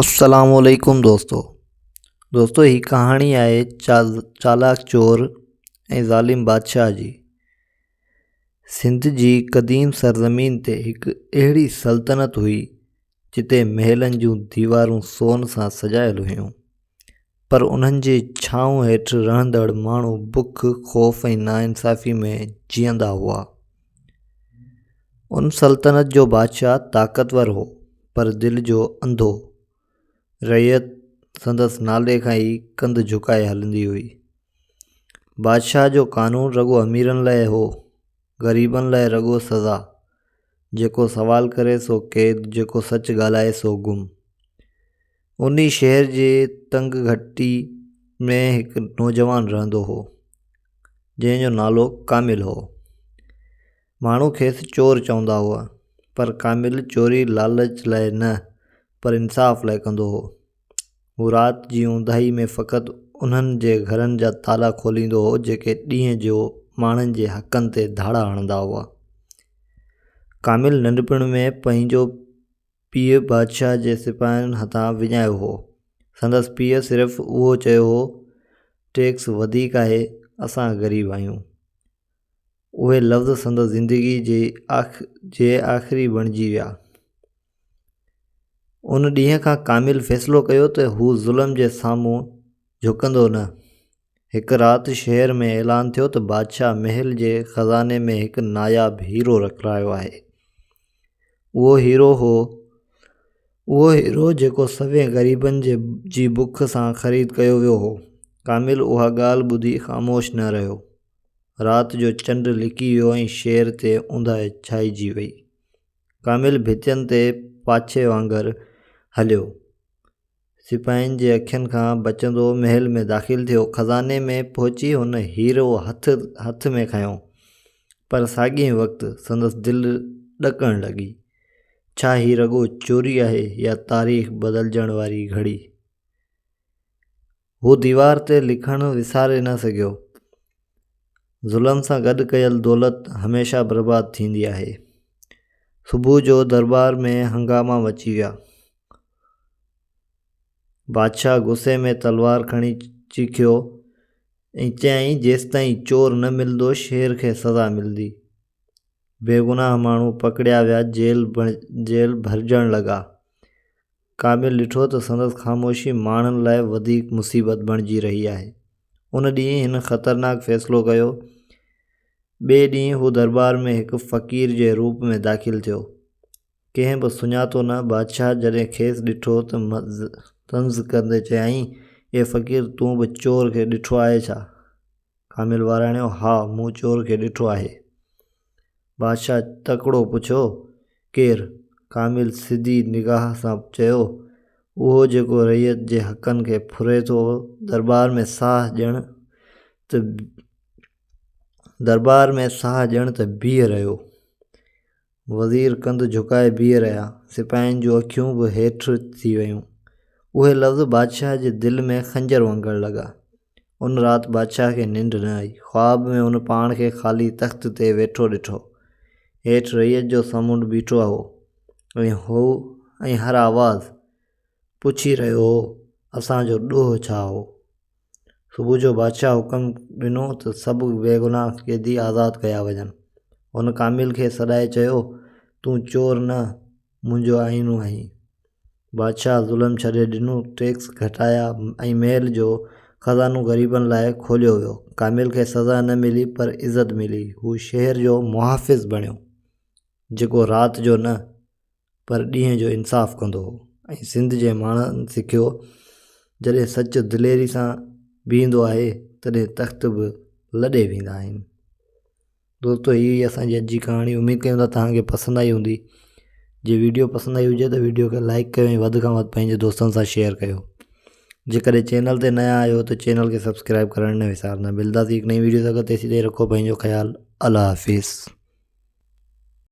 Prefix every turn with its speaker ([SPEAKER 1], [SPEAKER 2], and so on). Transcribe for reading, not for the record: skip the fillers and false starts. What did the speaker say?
[SPEAKER 1] السلام عليڪم دوستو دوستو هي ڪهاڻي آهي چالاڪ چور ۽ ظالم بادشاهه جي. سنڌ جي قديم سرزمين تي هڪ اهڙي سلطنت هئي جتي محلن جون ديوارون سون سان سجايل هيون پر انهن جي ڇانو هيٺ رهندڙ ماڻهو بک، خوف ۽ ناانصافي ۾ جيئندا هئا. ان سلطنت جو بادشاهه طاقتور هو پر دل جو انڌو. رعيت سندس نالي کان ئي ڪنڌ جهڪائي هلندي هئي. بادشاهه جو قانون رڳو اميرن لاء هو، غريبن لاء رڳو سزا. جيڪو سوال ڪري سو قيد، جيڪو سچ ڳالهائي سو گم. انهي شهر جي تنگ گهٽي ۾ هڪ نوجوان رهندو هو، جنهن جو نالو ڪامل هو. ماڻهو کيس چور چوندا هئا، پر ڪامل چوري لالچ لاء نه پر انصاف لاء ڪندو هو. هو رات جي اونداهي ۾ فقط انهن جي گهرن جا تالا کوليندو هو جيڪي ڏينهن جو ماڻهن جي حقن تي ڌاڙا هڻندا هئا. ڪامل ننڍپڻ ۾ پنهنجو پيء بادشاهه جي سپاهين هٿان وڃايو هو. سندس پيء صرف اهو چيو هو، ٽيڪس وڌيڪ آهي، اسان غريب آهيون. اهي لفظ سندس زندگيء جي آخري بڻجي ويا. ان ڏينهن کان ڪامل فيصلو ڪيو ته هو ظلم جي سامهون جهڪندو نه. هڪ رات شهر ۾ اعلان ٿيو ته بادشاهه محل جي خزاني ۾ هڪ ناياب هيرو رکرايو آهي. اهو هيرو هو اهو هيرو جيڪو سوين غريبن جي بک سان خريد ڪيو ويو هو. ڪامل اها ڳالهه ٻڌي خاموش نه رهيو. رات جو چنڊ لڪي ويو ۽ شهر تي اونداهي ڇانئجي وئي. ڪامل ڀتين تي پاڇي وانگر هليو. سپاهين جي اکين کان بچندو محل ۾ داخل ٿيو. خزاني ۾ پهچي هن هيرو هٿ هٿ ۾ کنيو، پر ساڳئي وقت سندس دل ڏڪڻ لڳي. ڇا هي رڳو چوري آهي يا تاريخ بدلجڻ واري گهڙي؟ هو ديوار تي لکڻ وساري نه سگهيو. ظلم سان گڏ ڪيل دولت هميشه برباد ٿيندي آهي. صبح جو درٻار ۾ هنگاما مچي ويا. بادشاهه غصي ۾ تلوار کڻي چيخيو ۽ چيائين جيستائين چور نه ملندو شير کي سزا ملندي. بيگناهه ماڻهو پڪڙيا ويا جيل ڀرجڻ لڳا. ڪامل ڏٺو ته سندس خاموشي ماڻهن لاء وڌيڪ مصيبت بڻجي رهي آهي. ان ڏينهن هن خطرناڪ فيصلو ڪيو. ٻئي ڏينهن هو درٻار ۾ هڪ فقير جي روپ ۾ داخل ٿيو. ڪنهن به سڃاتو نه. بادشاهه جڏهن کيس ڏٺو ته طنز ڪندي چيائين، اي فقير تون به چور کي ڏٺو آهي ڇا؟ ڪامل وراڻيو، ها، مون چور کي ڏٺو آهي. بادشاهه تڪڙو پڇيو، ڪير؟ ڪامل سڌي نگاهه سان چيو، اهو جيڪو رعيت جي حقن کي ڦري ٿو. درٻار ۾ ساهه ڄڻ ته بيهه رهيو. وزير ڪنڌ جهڪائي بيهي رهيا. سپاهين جون اکيون به هيٺ ٿي ويون. اهي لفظ بادشاهه جي دل ۾ خنجر وانگر لڳا. ان رات بادشاهه کي ننڊ نه آئي. خواب ۾ هن پاڻ کي خالي تخت تي ويٺو ڏٺو. هيٺ رعيت جو سمنڊ بيٺو هو ۽ هر آواز پڇي رهيو هو، اسان جو ڏوهه ڇا هو؟ صبح جو بادشاهه حڪم ڏنو ته سڀ بيگناهه قيدي آزاد ڪيا وڃن. هن ڪامل کي سڏائي چيو، تون چور نه، منهنجو آئينو آهين. بادشاهه ظلم ڇڏي ڏنو، ٽيڪس گهٽايا ۽ محل جو خزانو غريبن لاء کوليو ويو. ڪامل کي سزا نه ملي پر عزت ملي. هو شهر جو محافظ بڻيو، جيڪو رات جو نه پر ڏينهن جو انصاف ڪندو هو ۽ سنڌ جي ماڻهن سکيو جڏهن سچ دليري سان بيهندو آهي تڏهن تخت به لڏي ويندا آهن. دوستو هي هئي اسان جي اڄ جي ڪهاڻي اميد ڪيون ٿا توهان کي پسند آئي هوندي جي ويڊيو پسند آئي هجي ته ويڊيو کي لائڪ ڪيو ۽ وڌ کان وڌ پنهنجي دوستن سان شيئر ڪيو جيڪڏهن چينل تي نيا آهيو ته چينل کي سبسڪرائب ڪرڻ نه وسارندا ملداسي هڪ نئين ويڊيو سان گڏ تيسين تائين رکو پنهنجو خيال الله حافظ.